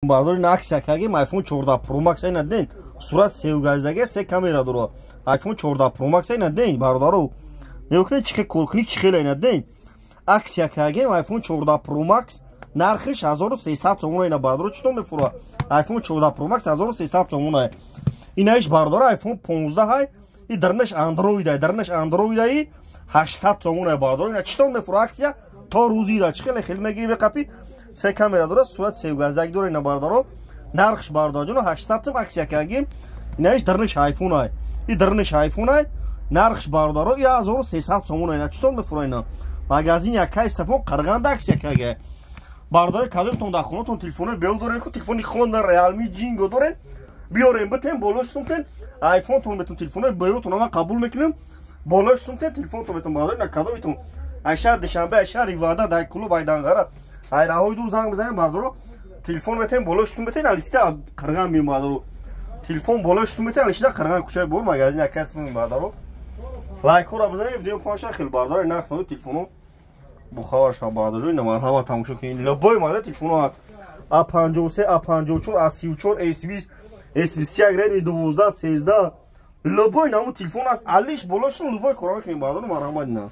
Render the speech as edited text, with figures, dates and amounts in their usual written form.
Бардори, на акция кагем iPhone 14 Pro Max. Ина ден, сурат севгаздаге, се камера дора. iPhone 14 Pro Max ина ден, бародаро, нигоҳ кунед, чихе коркунӣ, чихела. Ина ден, акция кагем iPhone 14 Pro Max, нархиш 1300 сомона. Ина, бародаро, чито мефура iPhone 14 Pro Max 1300 сомона. Инаиш, бародаро, iPhone 15 ҳай, и дарнаш Android ай, дарнаш Android ай, 800 сомона, бародаро. Ина чито мефура, акция то рӯзи да чихеле хел мегири, беқапи, се камера дора, сурат севгаздаг дора. Ина, бародаро, нархш, бародарҷоно, 800 сом, акция кагим. Инаиш дарнаш iPhone ай, и дарнаш iPhone ай, нархш, бародаро, ира 1300 сомона. Ина читон мефура, ина магазин якай сапон Қарғанда акция кага. Бародари, кадомтон дар хонатон телефонои бео дорен ку, телефони хонда Realme Ҷинго дорен, биёрен, битен, болош сумтен, айфонтон бетон, телефонои беотон ама қабул мекунем, болош сумтен, телефонтон бетон. Бародари, на кадомитон ай шаҳр Душанбе, ай шаҳри Ваҳдат, ай Клуб, ай Данғара, ай раҳои дур занг бизанем, бародаро, телефон метем, болош сум бетен, алиста Қирған бием. Бародаро, телефон болош сум бетен, алишта Қирған, кӯчаи Бор, магазин якас бим. Бародаро, лайкҳоро бизанем, видео панша хел. Бародаро, нарх нои телефоно бухабар шава. Бародаро, ина марҳамат, тамошо кунед, любой модел телефоно: А53, А54, А34, S20, S21, Redmi 12, 13, любой наму телефон аст, алиш болошон, любой кора мекунем. Бародаро, марҳамат, ина.